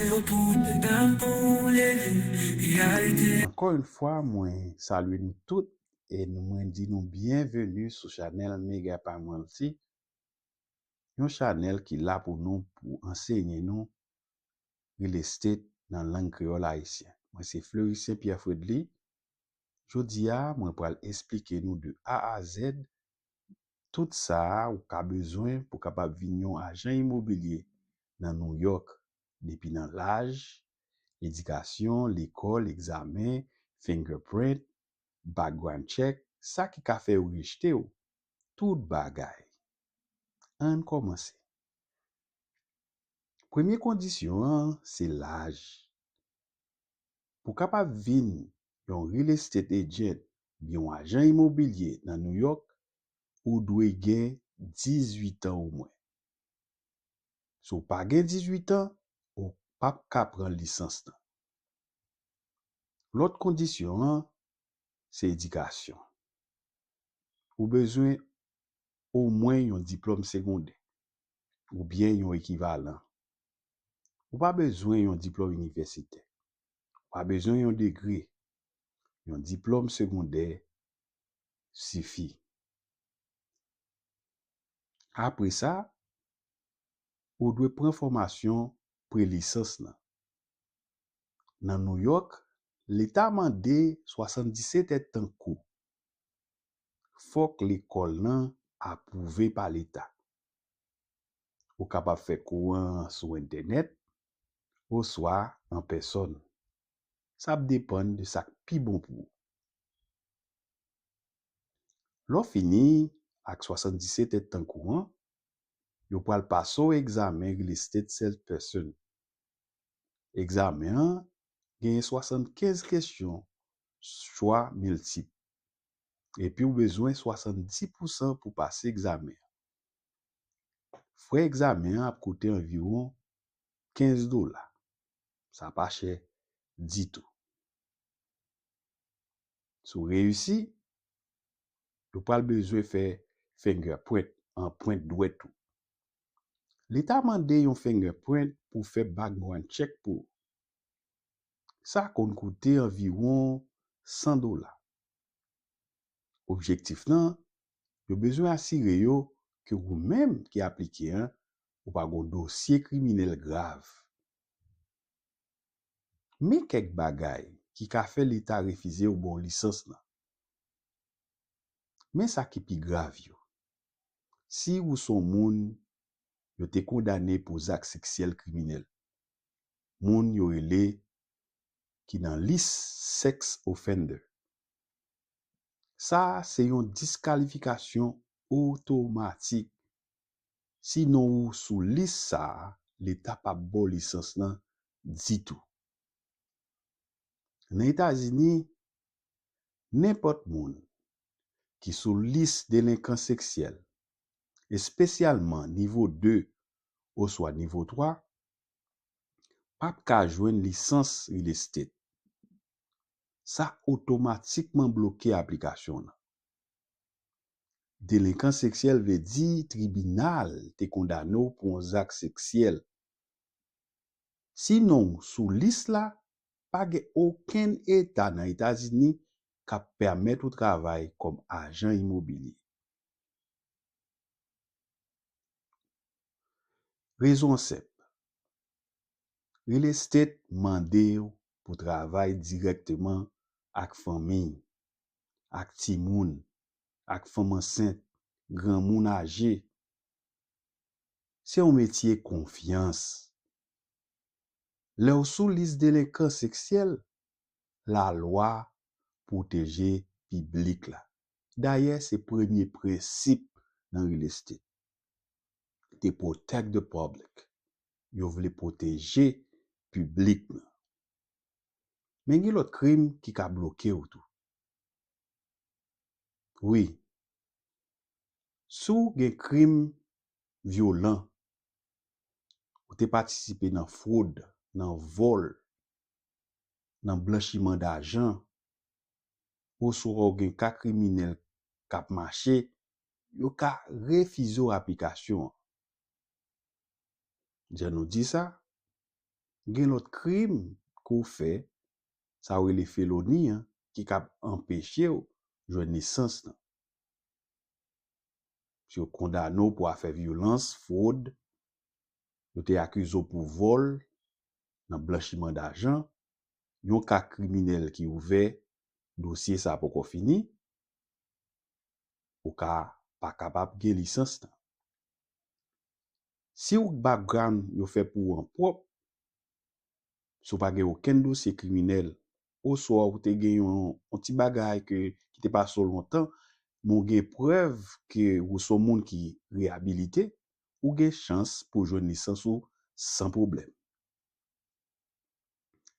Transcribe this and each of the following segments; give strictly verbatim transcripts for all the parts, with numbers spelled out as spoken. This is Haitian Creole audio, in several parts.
Yo pou tèt an pou leve, reyalite. Ankò yon fwa, mwen salye nou tout e nou, mwen di nou byenveni sou chanèl Mega Palm Wealthy, yon chanèl ki la pou nou, pou ansenye nou real estate nan lang kreyòl ayisyen. Mwen se Fleurisien Pierre Fredly. Jodi a, mwen pral esplike nou de A a Z tout sa a ou ka bezwen pou kapab vin yon ajan imobilye nan New York, depi nan laj, edikasyon, lekòl, egzamen, fingerprint, background check, sa ki ka fè yo rejte w, tout bagay. Ann kòmanse. Premye kondisyon an, se laj. Pou kapab vin yon real estate agent, yon ajan imobilye nan New York, ou dwe gen dizuit an omwen. Si w pa gen dizuit an, ou p ap ka pran lisans lan. Lòt kondisyon an, se edikasyon. Ou bezwen omwen yon diplòm segondè oubyen yon ekivalan. Ou pa bezwen yon diplòm inivèsitè. Ou pa bezwen yon degre. Yon diplòm segondè sifi. Apre sa, ou dwe pran fòmasyon prelisans lan. Nan New York, Leta mande swasanndisèt èdtan kou. Fòk lekòl lan apwouve pa Leta. Ou kapab fè kou an sou entènèt oswa an pèsòn. Sa ap depann de sa k pi bon pou ou. Lè w fini ak swasanndisèt èdtan kou an, yo pral pase w egzamen real estate salesperson. Egzamen an genyen swasannkenz kesyon chwa miltip. Epi w bezwen swasanndis pousan pou pase egzamen an. Frè egzamen an ap koute anviwon kenz dola. Sa pa chè ditou. Si w reyisi, yo pral bezwen fè fingerprint, anprent dwèt ou. Leta mande yon fingerprint pou fè background check pou ou. Sa konn koute anviwon san dola. Objektif lan, yo bezwen asire yo ke ou menm ki aplike an, ou pa gon dosye kriminèl grav. Men kèk bagay ki ka fè Leta refize w ba w lisans lan. Men sa ki pi grav yo. Si ou se yon moun yo te kondane pou zak seksyèl kriminèl, moun yo rele ki nan lis sex offender. Sa a se yon diskalifikasyon otomatik. Si non ou sou lis sa a, Leta p ap ba w lisans lan ditou. Nan Etazini, nenpòt moun ki sou lis delenkan seksyèl, espesyalman nivo de oswa nivo twa, p ap ka jwenn lisans real estate. Sa otomatikman bloke aplikasyon w lan. Delenkan seksyèl vle di tribinal te kondane w pou yon zak seksyèl. Si non w sou lis la, pa gen okenn eta nan Etazini k ap pèmèt ou travay kòm ajan imobilye. Rezon an senp. Real estate mande w pou travay dirèkteman ak fanmi, ak timoun, ak fanm ansent, granmoun aje. Se yon metye konfyans. Lè w sou lis delenkan seksyèl, lalwa pwoteje piblik la. Dayè, se premye prensip nan real estate. They protect the public. Yo vle pwoteje piblik lan. Men gen lòt krim ki ka bloke w tou. Wi. Si w gen krim vyolan, ou te patisipe nan fwod, nan vòl, nan blanchiman dajan, oswa w gen ka kriminèl k ap mache, yo ka refize w aplikasyon an. Jan nou di sa, Gen lòt krim ke w fè, sa yo rele feloni an, ki kab anpeche w jwenn lisans lan. Si yo kondane w pou afè vyolans, fwod, yo te akize w pou vòl, nan blanchiman dajan, yon ka kriminèl ki ouvè, dosye sa a poko fini, ou ka pa kapab gen lisans lan. Si w background yo fè pou ou an pwòp, si w pa gen okenn dosye kriminèl, oswa ou te gen yon, yon ti bagay ke, ki te pase w lontan, men w gen prèv ke ou se yon moun ki reyabilite, ou gen chans pou w jwenn lisans ou san pwoblèm.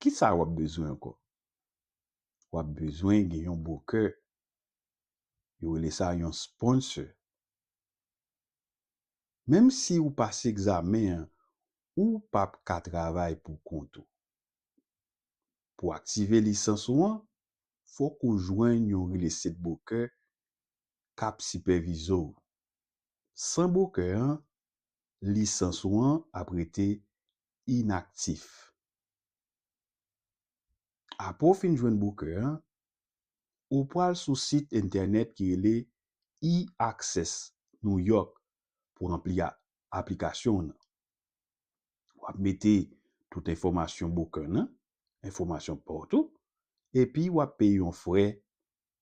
Kisa w ap bezwen ankò? W ap bezwen gen yon bwokè. Yo rele sa yon sponsor. Menm si ou pase egzamen an, ou p ap ka travay pou kont ou. Pou aktive lisans ou an, fòk ou jwenn yon real estate broker k ap sipèvize w. San broker an, lisans ou an ap rete inaktif. Apre w fin jwenn broker an, ou pral sou sit entènèt ki rele e-Access New York pou ranpli a-, aplikasyon w nan. W ap mete tout enfòmasyon broker nan, enfòmasyon pa w tou, epi w ap peye yon frè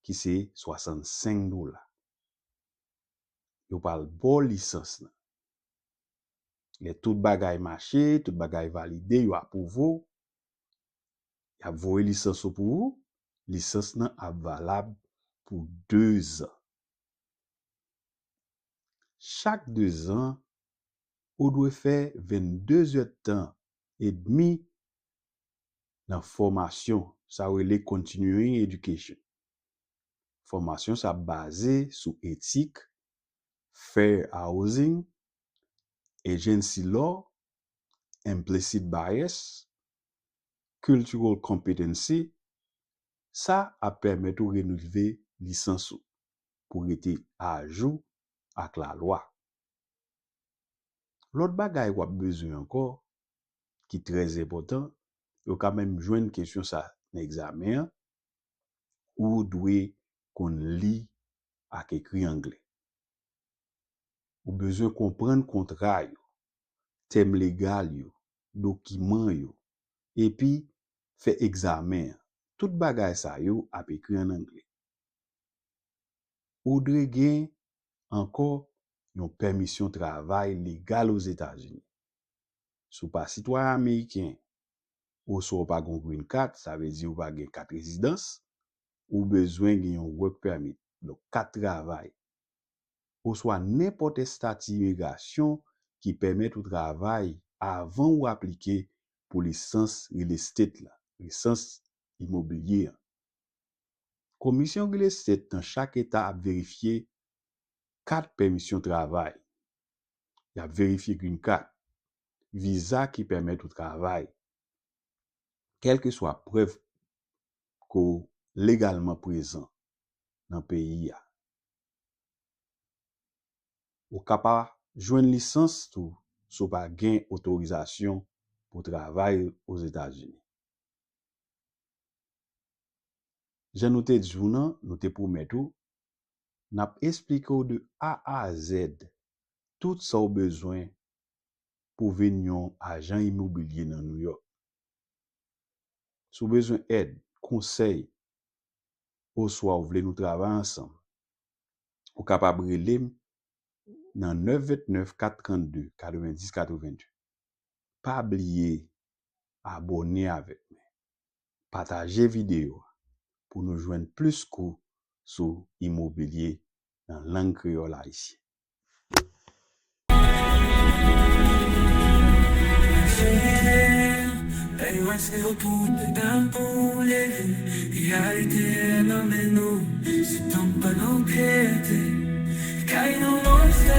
ki se swasannsenk dola. Yo pral ba w lisans lan. Lè tout bagay mache, tout bagay valide, yo apwouve w, y ap voye lisans ou pou ou, lisans lan ap valab pou de zan. Chak de zan, ou dwe fè vennde zèdtan edmi nan fòmasyon, sa yo rele continuing education. Fòmasyon sa ap baze sou etik, fair housing, agency law, implicit bias, cultural competency, sa ap pèmèt ou renouvle lisans ou pou rete ajou ak lalwa. Lòt bagay w ap bezwen ankò, ki trè enpòtan, yo ka menm jwenn kesyon sa nan egzamen an, ou dwe konn li ak ekri anglè. Ou bezwen konprann kontra yo, tèm legal yo, dokiman yo, epi fè egzamen an. Tout bagay sa yo ap ekri ann anglè. Ou dwe gen ankò yon pèmisyon travay legal Ozetazini. Si w pa sitwayen ameriken, oswa w pa gen yon green card, sa vle di ou pa gen kat rezidans, ou bezwen gen yon work permit, donk kat travay, oswa nenpòt estati imigrasyon ki pèmèt ou travay avan ou aplike pou lisans real estate la, lisans imobilye an. Komisyon real estate nan chak eta ap verifye kat pèmisyon travay. Y ap verifye green card, viza ki pèmèt ou travay, kèlkeswa prèv ke w legalman prezan nan peyi a. Ou ka pa jwenn lisans tou si w pa gen otorizasyon pou travay Ozetazini. Jan nou te di w nan, nou te pwomèt ou, n ap esplike w de A a Z tout sa w bezwen pou w vin yon ajan imobilye nan New York. Si w bezwen èd, konsèy, oswa w vle nou travay ansanm, ou kapab rele m nan nèf vennèf, kat trannde, katrevenndis, katrevenndde. Pa bliye abòne avèk mwen. Pataje videyo a pou nou jwenn plis kou sou imobilye nan lang kreyòl ayisyen. Pèy wè se yo pou medam pou leve, reyalite a nan men nou, se tanp pa nan pyete. Kay nan mòn se